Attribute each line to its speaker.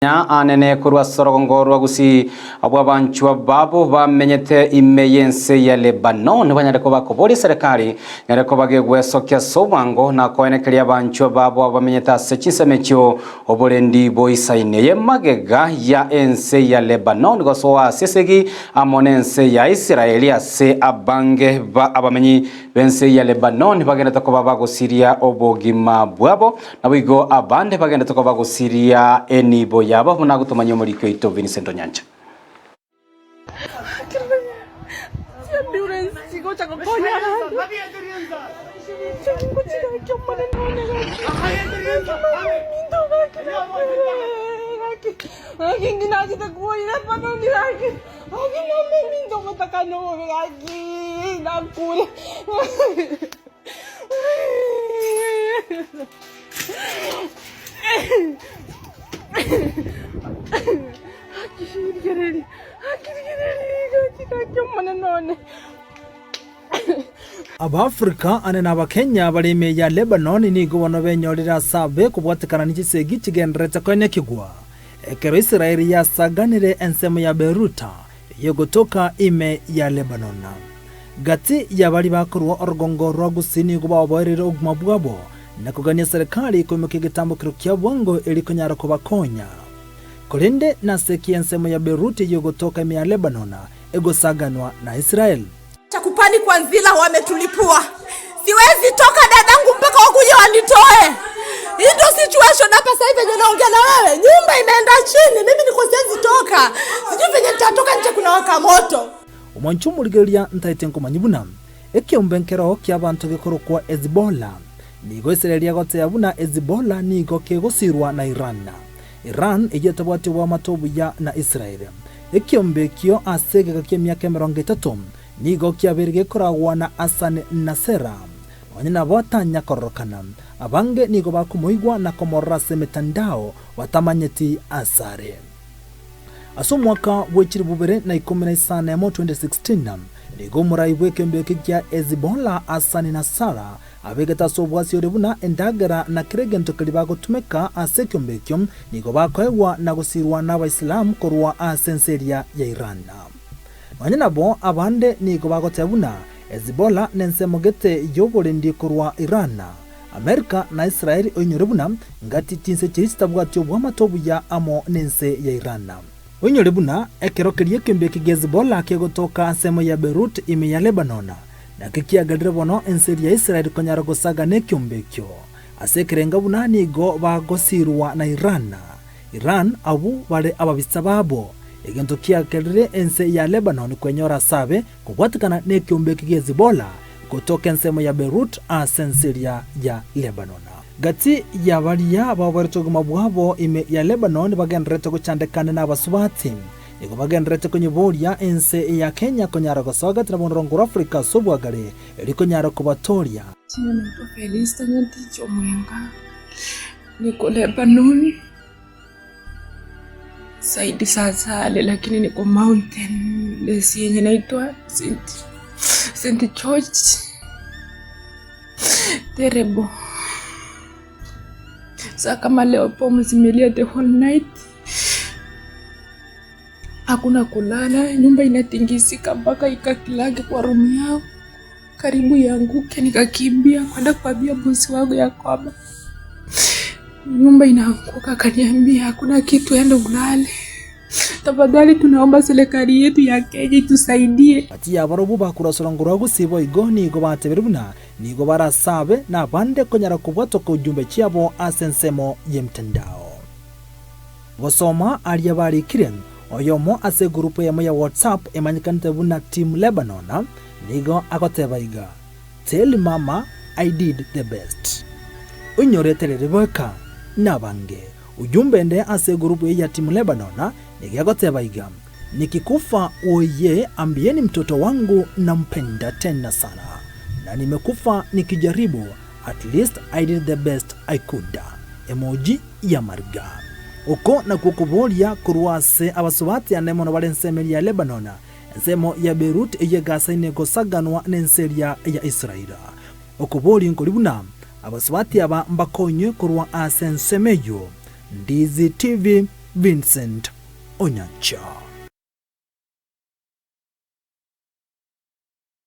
Speaker 1: Anene korwa ase orogongo rwa Gusii, abwo abanchwa babo bamenyete ime y'ense ya Lebanoni banyare koba koboria eserekari nyare koba gegwesokia ase obwango na koenekeria abanchwa babo abamenyete ase chinsemo echio oborendi boisaine. Eye magega ya ense ya Lebanoni gosoa ase esegi amo nense ya Israeli ase abange ba abamenyi b'ense ya Lebanoni bagenderete koba bagosiria obogima bwabo. Naboigo abande bagenderete koba gosiria enibo yabo, buna agotomanyia omoriki oito Vincent Onyancha.
Speaker 2: Abaafrika ane na Abakenya bare ime ya Lebanon nigo bono benyorire ase abe kobwatekana ne chisegi chigendererete koenekigwa ekero Israeli yasaganire ensemo ya Beruta eyegotoka ime ya Lebanon. Gati y'abaria bakorua orogongo rwa Gusii nigo baoboereire obogima bwabo na kogania serikali koimokia egetambokero kia bwango erio konyara kobakonya. Korende nase ki ensemo ya Beruti ey'ogotoka ime ya Lebanoni egosaganwa na Israel?
Speaker 3: Chakupani kwa nzila wametulipua. Siwezi toka dadangu mpaka wakuje wanitoe. Hii ndio situation hapa sasa hivi venye naongea na wewe. Nyumba imeenda chini, mimi niko siwezi toka. Sijui venye nitatoka nje kuna waka moto.
Speaker 2: Omwancho omorigereria ntaete nkomanya buna ekeombe nkeroo ki'abanto gekorokwa Hezbollah. Nigo Israeli egoteba buna Hezbollah nigo kegosirwa na Iran. Iran eyio etabwati oboamate obuya na Israel. Ekeombe ekio ase egeka ki'emiaka 30 nigo kiabeire gekoragwa na Hassan Nasser. Nonya nabo tanya kororokana. Abange nigo bakomoigwa na komorora ase emetandao batamanyeti asare. Ase omwaka bwe chilifu bibere na ikomi na isano emo, 2016, nigo omorai bw'ekeombe eke gia Hezbollah Hassan Nasrallah abegete ase obwasi ore buna endagera na kera egento keria bagotumeka ase ekeombe ekio nigo bakoegwa na gosirwa n'Abaisilamu korwa ase ense eria ya Iran. Nonya nabo abande nigo bagoteba buna Hezbollah nensemo gete y'oborendi korwa Iran. Amerika na Israeli oinyore buna ngati chinse chiria chitabwati oboamate obuya amo nense ya Iran. Oinyore buna ekero keria ekeombe eke gia Hezbollah kegotoka ensemo ya Beirut ime ya Lebanon, nakio kiagerire bono ense eria ya Israeli konyara gosaga nekeombe ekio. Ase ekerenga buna nigo bagosirwa na Iran. Iran abwo bare ababisa babo. Egento kiagerire ense ya Lebanon kwenyora ase abe Kobwatekana nekeombe eke gia Hezbollah gotoka ensemo ya Beirut ase ense eria ya Lebanon. Gati ya baria baoboerete obogima bwabo ime ya Lebanon bagendererete gochandekana nabasubati. Nigo bagendererete konyeboria ense ya Kenya konyara gosoa gati na bonorongo rwa Africa ase obwagare erio konyara kobatooria.
Speaker 4: Jina naitwa Felista Nyatichi Omwenga, niko Lebanon. Side za Sale lakini niko mountain place yenye inaitwa St. St. George terrible. Sa kama leo bomu zimelia the whole night, hakuna kulala, nyumba inatingisika mpaka ikakilage kwa room yangu karibu ianguke, nikakimbia kwenda kuambia bosi wangu ya kwamba nyumba inaanguka. Akaniambia hakuna kitu, enda ulale. Tafadhali tunaomba serikali yetu ya Kenya itusaidie.
Speaker 2: Gati y'abarobwo bakurasora ngoro gose boigo nigo batebirie buna nigo barasabe nabande konyara kobwatoka ujumbe chiabo ase ensemo y'emtandao. Gosoma aria barikire, oyomo ase egurupu eyemo ya WhatsApp emanyekanete buna Team Lebanon nigo agoteba iga, Tell mama I did the best. Oinyorete riria bweka nabange. Ujumbe ende ase egurupu eye ya Team Lebanon nigo egoteba iga, Nikikufa oye ambieni mtoto wangu nampenda tena sana na nimekufa nikijaribu at least I did the best I could. Emoji y'amariga. Oko nakwo okoboria korwa ase abasubati ane mono bare ensemo eria ya Lebanon, ensemo ya Beirut eyio egasaine gosaganwa nense eria ya Israel. Okoboria nkori buna, abasubati aba mbakonywe korwa ase ensemo eyio. Ndizi TV. Vincent Onyancha.